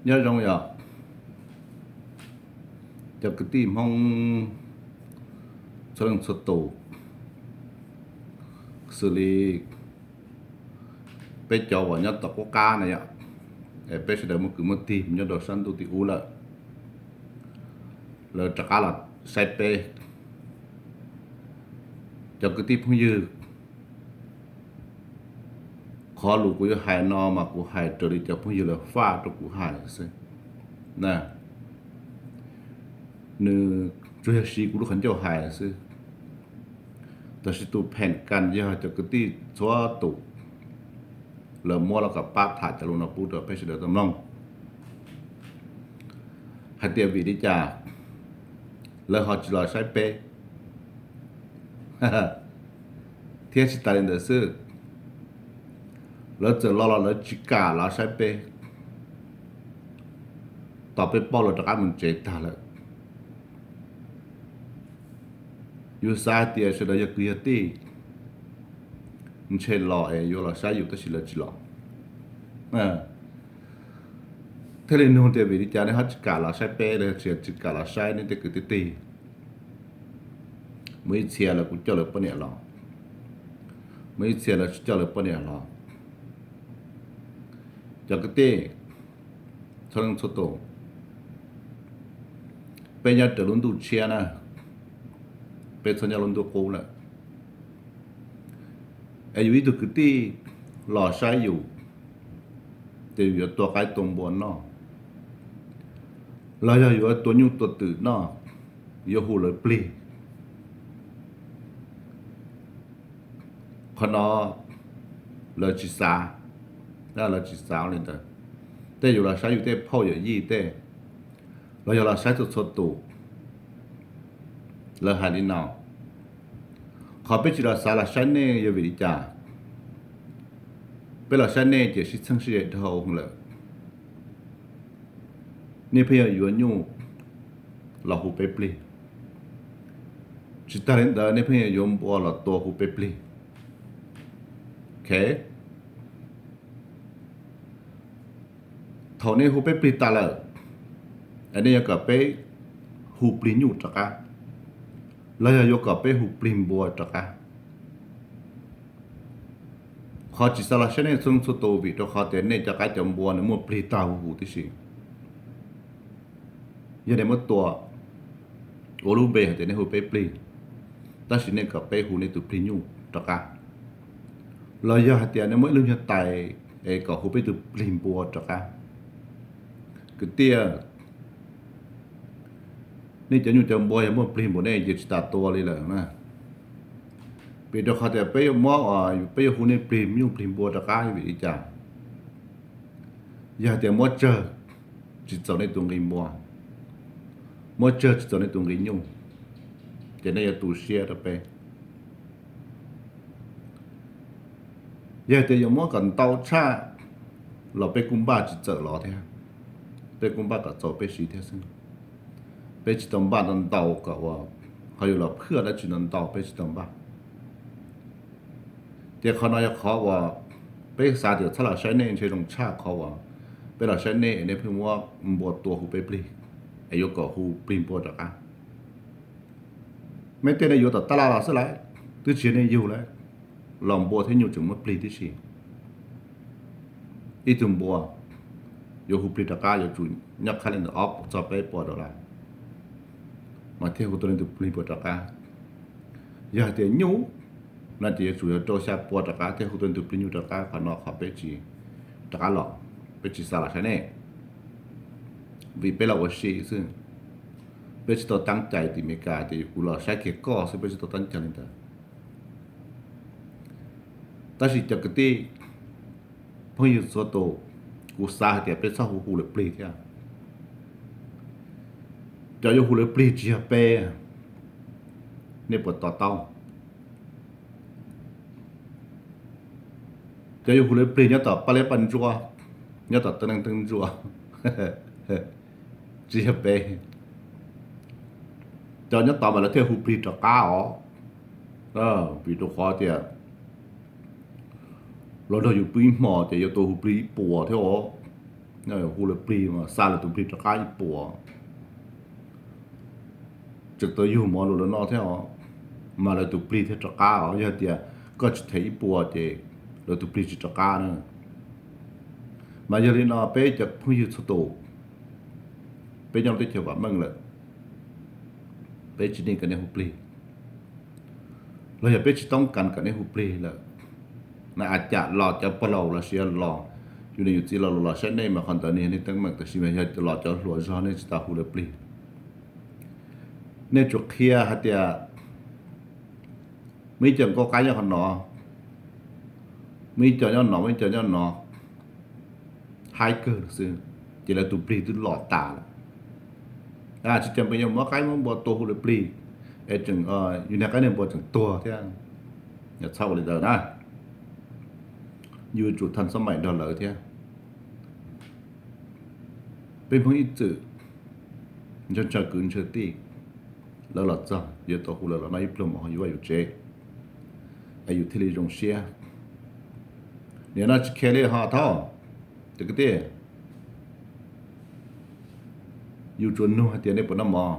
Nyob zoo yom, cov kwv tij Hmoob txhua leej txhua tus, xws li peb cov uas nyob tom qub qab na yom, es peb sawv daws muaj kwv muaj tij nyob rau sab ntuj tim ub lawm, lawv rov qab los saib peb. Cov kwv tij phooj ywg, qhov lus kuv yuav hais no mas kuv hais raws li cov phooj ywg lawv faj rau kuv hais xwb. Nws tsuas yog siv kuv lub qhov ncauj hais xwb. Tab sis tus phem kas yog cov kwv tij txhua tus, lawv muab los kom pab tham cov lus no pub rau peb sawv daws tau mloog hais tias vim li cas lawv ho tsis los saib peb, thiab tsis tas li ntawd xwb, lawv txawm los los lawv tsis kam los saib peb, tos peb paub lawv rov qab mus tsev tag lawm. Yus xav hais tias sawv daws yog kwv yog tij, ntshe los es yuav los saib yus tab sis lawv tsis los. Thiaj li nug tias vim li cas nej ho tsis kam los saib peb los tsis kam los saib nej tej kwv tij tij. Muaj ib txhia lawv kuj coj lawv poj niam los, muaj ib txhia lawv tsis coj lawv poj niam los. Cov kwv tij txhua leej txhua tus, peb nyob raws lub ntuj tshiab na, peb txhob nyob lub ntuj qub lawm. Es yus ib tug kwv tij los saib yus, ces yus yuav tua qaib tua npua noj, los yog yuav tua nyuj tua twm noj, yuav hu lawv plig. Qhov no lawv tsis xav, lawv tsis xav li ntawd. Tej yus los saib yus tej phauj yawm yij tej, los yog los saib txhua txhua tus, lawv hais li no. Qhov peb tsis los xav los saib nej yog vim li cas? Peb los saib nej ces sib txheej sib ze dhau lawm. Nej pheej yuav yuav nyuj los hu peb plig, tsis tas li ntawd nej pheej yuav yuav npua los tua hu peb plig. Ok, thaum nej hu peb plig tas lawm, nej yuav kom peb hu plig nyuj rov qab, los yog yuav kom peb hu plig npua rov qab? Qhov tsis xav los saib nej txhua leej txhua tus vim rau qhov tias nej cov qaib cov npua nws muaj plig tag huv huv tib si. Yog nej muab tua ua lub npe hais tias nej hu peb plig, tab sis nej kom peb hu nej tus plig nyuj rov qab, los yog hais tias nej muab ib lub nyuag tais es kom hu peb tus plig npua rov qab. Kwv tij, nej cov nyuj cov npua yog muaj plig npaum nej ces tsis tas tua li lawm na. Vim rau qhov tias peb yuav muab, peb yuav hu nej plig nyuj plig npua rov qab vim li cas? Yog hais tias muab tsawg tsis txaus nej tus nqi npua, muab tsawg tsis txaus nej tus nqi nyuj, ces nej yuav tu siab rau peb. Yog hais tias yuav muab kom ntau tshaj los peb kuj npaj tsis txawm los thiab, peb kuj npaj kom txaus peb siv thiab xwb. Peb tsis tau npaj ntau ntau kom uas ho yuav los phwj dab tsi ntau ntau, peb tsis tau npaj. Ces qhov no yog qhov uas peb xav tias txhob los saib nej ntshe zoo tshaj qhov uas peb los saib nej es nej pheej muab npua tua hu peb plig, es yuav kom hu plig npua rov qab. Mej tej nej yuav tom tab laj los xwb lawm, twb tsis yog nej yug lawm, los npua thiab nyuj tseem muaj plig tib si. Ib tug npua yuav hu plig rov qab yuav tsum nyob qhab leej ntawm ob txog peb pua dollar mas thiaj hu tau leej twg plig npua rov qab. Yog hais tias nyuj no ces yuav tsum yog rau xya pua rov qab thiaj hu tau leej twg plig nyuj rov qab. Qhov no qhov peb tsis rov qab los, peb tsis xav los saib nej, vim peb los ua si xwb. Peb tsis tau teeb cai tim Amelikas tias yus kuv los saib kiag koj xwb, peb tsis tau teeb cai li ntawd. Tab sis cov kwv tij phooj ywg txhua tus, kuv xav hais tias peb txhob hu hu lawv plig thiab. Cov yuav hu lawv plig tsis yog peb, nej puas to taub? Cov yuav hu lawv plig nyob tom paj liab paj ntsuab, nyob tom teeb leej teeb ntsuab, tsis yog peb. Cov nyob tod mas lawv thiaj hu plig rov qab os, vim rau qhov tias los nrog yus pw ib hmos ces yuav tau hu plig ib puas thiab os. Hu lawv plig mas xa lawv tus plig rov qab ib puas. Tseem tau yug mov rau lawv noj thiab os, mas lawv tus plig thiaj rov qab os. Yog tias koj tsis them ib puas ces lawv tus plig tsis rov qab na. Mas yog li no peb cov phooj ywg txhua tus, peb nyob teb chaws vam meej lawm, peb tsis need kom nej hu plig, los yog peb tsis toob kas kom nej hu plig lawm. Na a cas los cov pog laus los sis los yus niam yus txiv los los saib nej mas qhov ntawd nej yog nej teeb meem, tab sis mas yog los cov hluas zog nej tsis tau hu lawv plig. Nej tsuas qhia hais tias muaj ib co nkauj qaib nyob qhov no, muaj ib co nyob no, muaj ib co nyob no, haib kawg xwb, ces lawv tus plig twb los tas lawm. Tsis cov npe yog muab qaib muab npua tua hu lawv plig, es tseem yus niag qaib niag npua tseem tuag thiab. Txhob ua li ntawd na, yus yuav tsum thaj xob maim nrog lawv thiab. Peb Hmoob ib txwm ntshaw ntshaw kwv ntshaw tij, lawv los txog yuav tau hu lawv los noj ib pluag mov yus vaj yus tsev, es yus thiaj li zoo siab. Nim no tsis khiav li ho thaub, cov kwv tij, yus tsuas nug hais tias nej puas noj mov,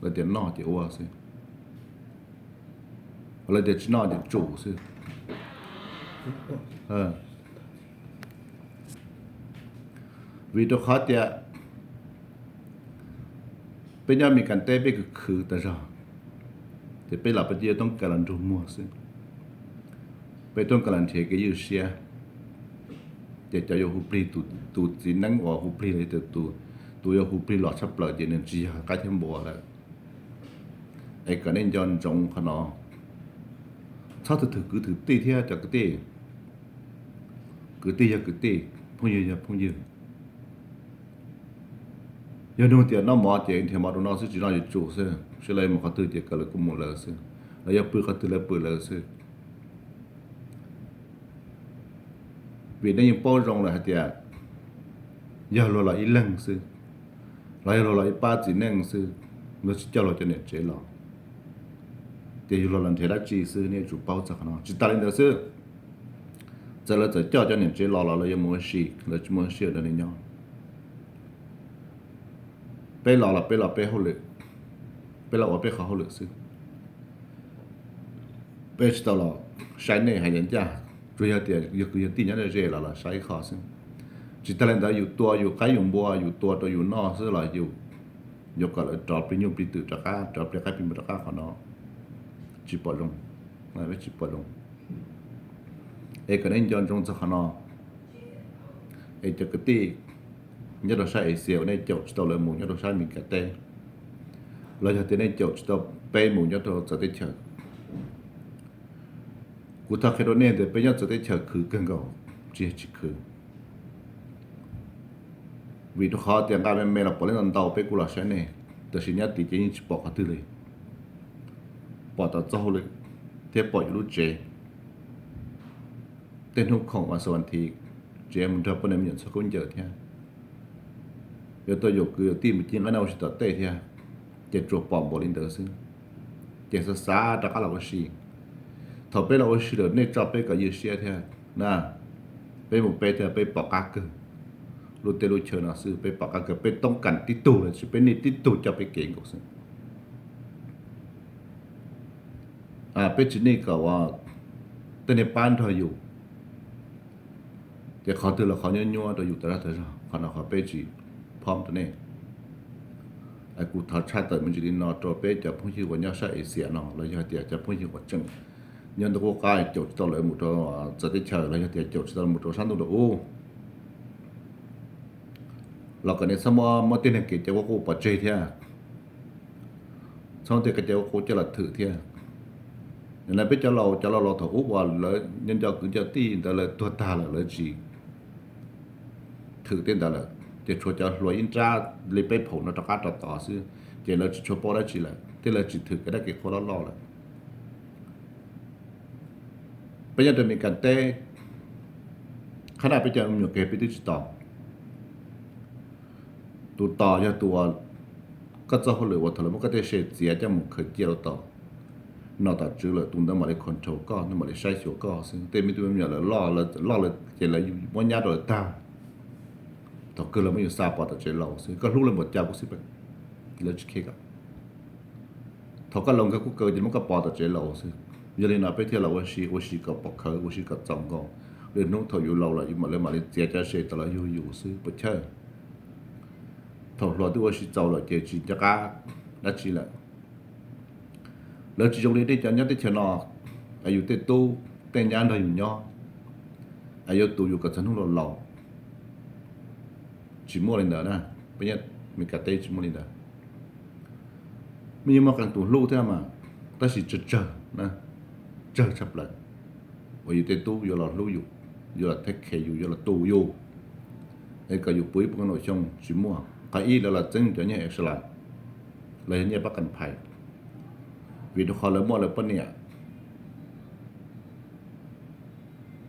lawv tias noj ces ua xwb, lawv tias tsis noj ces tsum xwb. Vim rau qhov tias peb nyob Meskas teb peb khwv khwv tas zog, ces peb los peb cia toob kas los nrug muag xwb. Peb toob kas los nrhiav kev ywj siab, ces cov yuav hu plig, tus txiv neeb uas hu plig los yog tus yuav hu plig los tshaj plaws ces nws tsis yog qaib thiab npua lawm. Es kom nej nco ntsoov qhov no, txhob thwm thwm kwv thwm tij thiab cov kwv tij. Kwv tij yog kwv tij, phooj ywg yog phooj ywg. Yog nug tias noj mov ces nrhiav mov rau noj xwb, tsis noj yuav tsum xwb, sib lawv mus qhov twg ces kom lawv kuj mus lawv xwb, los yog pw qhov twg lawv pw lawv xwb. Vim nej yeej paub zoo lawm hais tias yog luag los ib leeg xwb, los yog luag los ib pab txiv neej xwb, luag tsis coj luag cov niam tsev los, ces yog luag los nrhiav dab tsi xwb, nej yuav tsum paub txog qhov no. Tsis tas li ntawd xwb, txawm lawv txawm coj cov niam tsev los los lawv yuav mus ua si, lawv tsis muaj ua si rau nej nyob. Peb los los peb los peb hauj lwm, peb los ua peb qhov hauj lwm xwb. Peb tsis tau los saib nej hais ncaj ncaj, tsuas yog tias yog kwv yog tij nyob ze los los saib ib qho xwb. Tsis tas li ntawd yus tua yus qaib yus npua yus tua rau yus noj xwb los yus yuav kom lawv rov plig nyuj plig twm rov qab, rov plig qaib plig npua rov qab, qhov no tsis pom zoo, tsis pom zoo. Es kom nej nco ntsoov txog qhov no. Es cov kwv tij nyob rau sab Asia uas nej caum tsis tau lawv mus nyob rau sab Meskas teb, los yog tias nej caum tsis tau peb mus nyob rau txawv teb chaws, kuv thov qhia rau nej tias peb nyob txawv teb chaws khwv kawg nkaus, tsis yog tsis khwv. Vim rau qhov tias nqa me me los pom leb ntau ntau peb kuj los saib nej, tab sis nyob tid ces yeej tsis pom qhov twg li. Pom tom txoj hauj lwm thiab pom yus lub tsev. Tej hnub khoom vas xaum vas thiv, tseem mus nrog poj niam me nyuam txog khaub ncaws thiab, yuav tau yaum kwv yaum tij mus ci nqaij noj ua si tom tej thiab, ces tsuas pom npaum li ntawd xwb. Ces xav xav rov qab los ua si. Thaum peb los ua si lawm nej tso peb kom ywj siab thiab na. Peb mus peb thiab peb pom qab kawg. Lub teb lub chaw no xwb peb pom qab kawg, peb toob kas tib tug los sis peb niaj tib tug coj peb kev nkaus xwb. Peb tsis need kom tej niag pab nrog yus, ces qhov twg los qhov nyuaj nyuaj rau yus tas zog tas zog, qhov no qhov peb tsis phob rau nej. Kuv thov tshaj tawm me ntsis li no rau peb cov phooj ywg uas nyob sab Asia no los yog tias cov phooj ywg uas tseem nyob ntuj qub qab caum tsis tau lawv mus rau txawv teb chaws los yog tias caum tsis tau mus rau sab ntuj nraum ub, los kom nej txhob muab tej niag kev cai quaj quj pov tseg thiab, txhob muab tej kev cai quaj quj coj los thwm thiab. Yog li peb cov laus, cov laus laus thaum ub uas lawv nco nco kwv nco tij ntawd lawv tuag tag lawm lawv tsis thwm tej ntawd lawm, ces tshuav cov hluas ib nrab li peb phaum no rov qab rov tod xwb, ces lawv tsis tshua paub dab tsi lawm thiab lawv tsis thwm kev dab kev qhua loj loj lawm. Peb nyob rau Meskas teb, qhab naj peb cov me nyuam kev peb twb tsis tos. Tus tos yog tus uas koj txoj hauj lwm uas thaum lawv muab koj tej se txiav coj mus khaws cia rau tom nom tom tswv lawm, tus ntawd mam li control koj, ntawd mam li saib xyuas koj xwb. Tej me tub me nyuam lawv loj lawm ces lawv muab nyab rau lawv tag. Thaum kawg los muab yus xa pov tom tsev laus xwb, koj hlub lawv npaum cas kuj xij peem, lawv tsis khe koj. Thaum koj laus nkawd kuj kaw ces muab koj pov tom tsev laus xwb. Yog li no peb thiaj los ua si, ua si kom pom khawv, ua si kom txaus nkaus. Lwm hnub thaum yus laus lawm yus mam, lawv mam li txiav cov se tas los yug yus xwb puas chawj. Thaum hluas twb ua si txaus lawm ces tsis nco qab dab tsi lawm. Lawv tsis zoo li tej cov nyob teb chaws no, es yus tej tub tej nyab nrog yus nyob, es yuav tu yus kom txog hnub laus laus. Tsis muaj li ntawd na, peb nyob Meskas teb tsis muaj li ntawd. Mej yeej muaj qee tus hlub thiab mas, tab sis tsawg tsawg, tsawg tshaj plaws uas yus tej tub yuav los hlub yus, yuav los take care yus, yuav los tu yus, es kom yus puv ib puas nom xyoo tsis muaj. Qhov ib, lawv los txeeb cov nyiaj es sas las, los yog nyiaj pab qas phais, vim rau qhov lawv muaj lawv poj niam.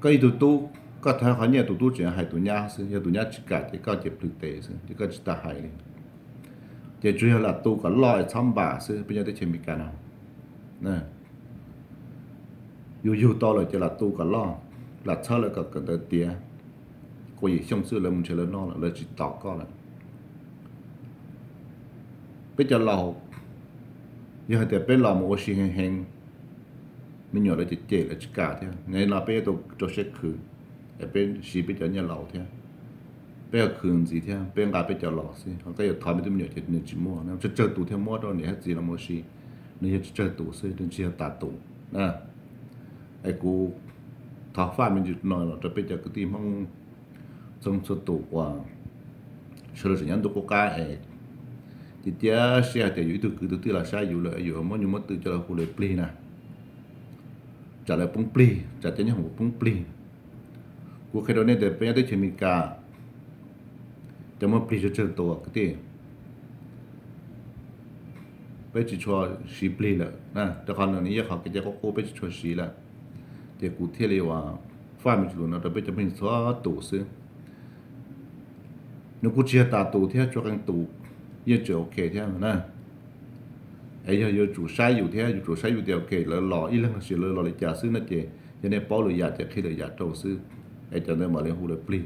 Koj ib tug tub, koj thov qhov nyiaj tus tub tseem hais tus nyab xwb, yog tus nyab tsis kam ces koj ces plhws tes xwb ces koj tsis tas hais li. Ces tsuas yog lam tu kom loj es txhob npam xwb peb nyob teb chaws Amelikas no. Yus yug tau lawm ces lam tu kom loj, lam txhawb lawv kom kawm ntawv tiav, kaum yim xyoo xwb lawv mus nrhiav lawv noj lawm, lawv tsis tos koj lawm. Peb cov laus, yog hais tias peb los mus ua si heev heev, me nyuam lawv cem cem lawv tsis kam thiab, no peb yuav tau rau siab khwv, es peb siv peb cov nyiaj laus thiab, peb yuav khwv ntxiv thiab peb nqa peb cov los xwb, ho koj yuav thov me tub me nyuam ces nws tsis muaj, tsawg tsawg tus thiaj muab rau niam thiab txiv los mus ua si, nws yog tsawg tsawg tus xwb, nws tsis yog tas tus na. Es kuv thov faj me ntsis no los rau peb cov kwv tij Hmoob txhua txhua tus uas sawv daws tseem nyob ntuj qub qab es cia siab hais tias yus ib tug kwv tug tij los saib yus lawm yus muab nyuj muab twm coj los hu lawv plig na, tsam lawv poob plig, tsam cov nyob hoom poob plig. Kuv qhia rau nej tias peb nyob teb chaws Amelikas cov muaj plig tsawg tsawg tus kwv tij, peb tsis tshua siv plig lawm, rau qhov nws yog qhov kev cai qub qub peb tsis tshua siv lawm. Ces kuv thiaj li uas faj me ntsis lus no rau peb cov phooj ywg txhua tus xwb. Nws kuj tsis yog tas tus thiab, tshuav qee tus yeej tseem ok thiab na. Es yog yuav tsum saib yus thiab, yuav tsum saib yus tias ok lawv los ib leeg los sis lawv los li cas xwb no ces yog nej paub lwm yam ces qhia lwm yam rau xwb, es cov ntawd mam li hu lawv plig.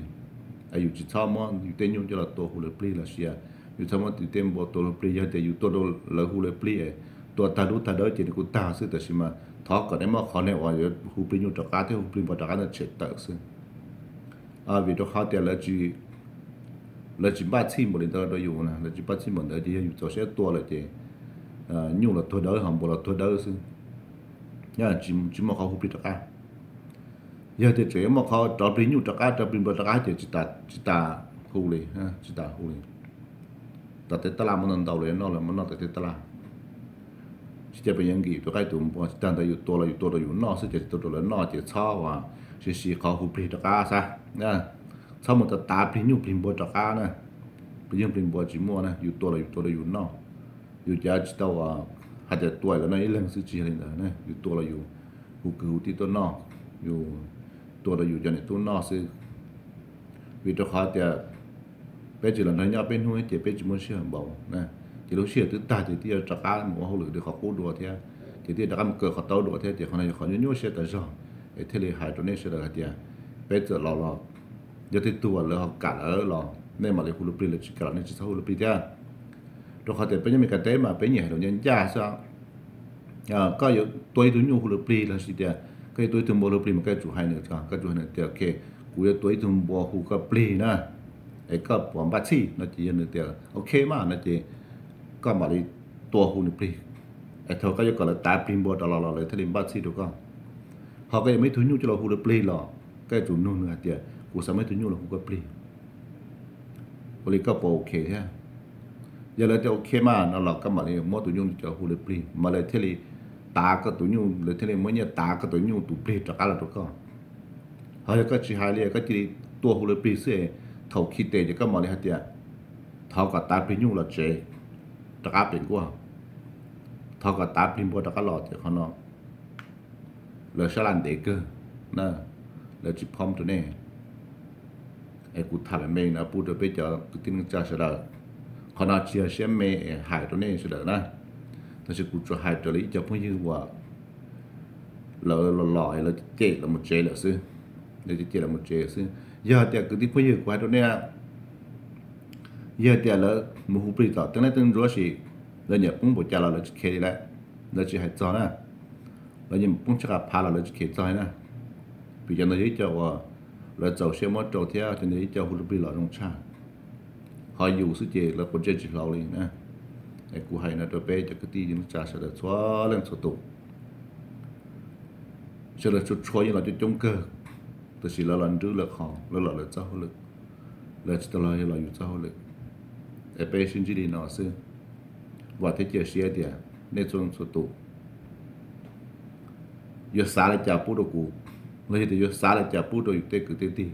Es yus tsis txhob muab yus tej nyuj coj los tua hu lawv plig los sis yus txhob muab yus tej npua tua hu plig. Yog tias yus tua rau lawv hu lawv plig, tua tag dub tag dawb ces nws kuj tag xwb, tab sis mas thov kom nej muab qhov nej uas yuav hu plig nyuj rov qab thiab hu plig npua rov qab ntawd tshem tawm xwb. Vim rau qhov tias lawv tsis npaj txhij npaum li ntawd rau yus na, lawv tsis npaj txhij npaum ntawd ces yog yus txaus siab tua lawm ces nyuj los tuag dawb ho npua los tuag dawb xwb, tsis muaj qhov hu plig rov qab. Yog tias tseem yuav muaj qhov rov plig nyuj rov qab, rov plig npua rov qab ces tsis tas hu li, tsis tas hu li. Tom tej tab laj muaj ntau ntau los yuav noj los muab noj tom tej tab laj. Tsis tas pes yuav nkim rau qab tus npua, tsis tas ntawd yus tua los yus tua rau yus noj xwb ces tsis tua rau lawv noj ces txhob uas siv siv qhov hu plig rov qab xwb. Txhob mus tav tav plig nyuj plig npua rov qab na. Plig nyuj plig npua tsis muaj na, yus tua los yus tua rau yus noj. Yus cav tsis tau hais tias tua lawv noj ib leeg xwb, tsis yog li ntawd, yus tua los yus hu kwv hu tij tuaj noj, yus tua rau yus cov niam tub noj xwb. Vim rau qhov tias peb tsis los nrog nyob peb hnub ces peb tsis muaj sij hawm npaum, ces lub sij hawm twb tag ces twb yuav rov qab mus ua hauj lwm li qhov qub dua thiab, ces twb yuav rov qab mus kaw qhov taub dua thiab, ces qhov no yog qhov nyuaj nyuaj siab tas zog. Es thiaj li hais rau nej sawv daws hais tias peb txawm los los yog tej tug uas lawv ho kam lawm los nej mam li hu lawv plig, lawv tsis kam los nej tsis txhob hu lawv plig thiab. Rau qhov tias peb nyob Meskas teb mas peb nyiam hais lus ncaj ncaj xwb. Koj yuav tua ib tug nyuj hu lawv plig los sis tias koj yuav tua ib tug npua hu lawv plig mas koj yuav tsum hais nws, koj tsum hais nws tias ok, kuv yuav tua ib tug npua hu koj plig na, es koj puas npaj txhij no ces yog nws tias ok mas no ces koj mam li tua hu nws plig. Es thaum koj yuav kom lawv tav plig npua rov los los lawv thiaj li npaj txhij rau koj. Ho koj yuav muab ib tug nyuj coj los hu lawv plig los koj yuav tsum nug nws hais tias kuv xav muab ib tug nyuj los hu koj plig, ua li koj puas ok thiab? Yog lawv tias ok mas no los koj mam li muab tus nyuj coj hu lawv plig mas lawv thiaj li tav koj tus nyuj, lawv thiaj li muab nyiaj tav koj tus nyuj tus plig rov qab los rau koj. Ho yog koj tsis hais li, koj cia li tua hu lawv plig xwb, thaum khi tes ces koj mam li hais tias thov kom tav plig nyuj los tsev rov qab pem nkuaj, thov kom tav plig npua rov qab los, ces qhov no lawv sab laj ntev kawg na, lawv tsis phoob rau nej. Es kuv tham me me no pub rau peb cov kwv tij neej tsa sawv daws, qhov no tsis yog siab me es hais rau nej sawv daws na, tab sis kuv tsuas hais raws li ib co phooj ywg uas lawv los los lawv cem los mus tsev lawm xwb, lawv cem cem los mus tsev xwb. Yog tias kwv tij phooj ywg kuv hais rau nej, Yog tias lawv mus hu plig tom teeb lab teeb ntsuab sis lawv nyiam poob npaum cas los lawv tsis khev li lawm, lawv tsis hais txog na. Lawv nyiam poob tshaj qas phav los lawv tsis khev txog li na. Vim cov ntawd yog ib co uas lawv txaus siab muab rau thiab cov ntawd yog ib co hu lub plig los zoo tshaj. Ho yus xwb ces lawv quav ntsej tsis hlau li na. Es kuv hais no rau peb cov kwv tij neej tsa sawv daws txhua leej txhua tus. Sawv daws txhua txhua yeej los coob coob kawg, tab sis lawv los nrwb lawv qhov, lawv los lawv txoj hauj lwm, lawv tsis tau los yog los yus txoj hauj lwm. Es peb sib ntsib li no xwb. Vam thiab cia siab tias nej txhua leej txhua tus yuav xav li cas pub rau kuv, los yog tias yuav xav li cas pub rau yus tej kwv tej tij.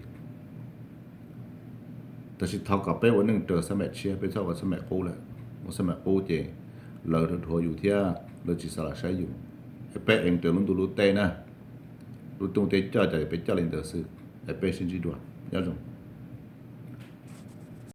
Tab sis thov kom peb ua neej raws xab maim tshiab, peb txhob ua xab maim qub lawm. Ua xab maim qub ces lawv rhuav yus thiab lawv tsis xav los saib yus. Es peb eev raws lub ntuj lub teb na, lub rooj teb coj cas peb coj li ntawd xwb. Es peb sib ntsib dua, nyob zoo.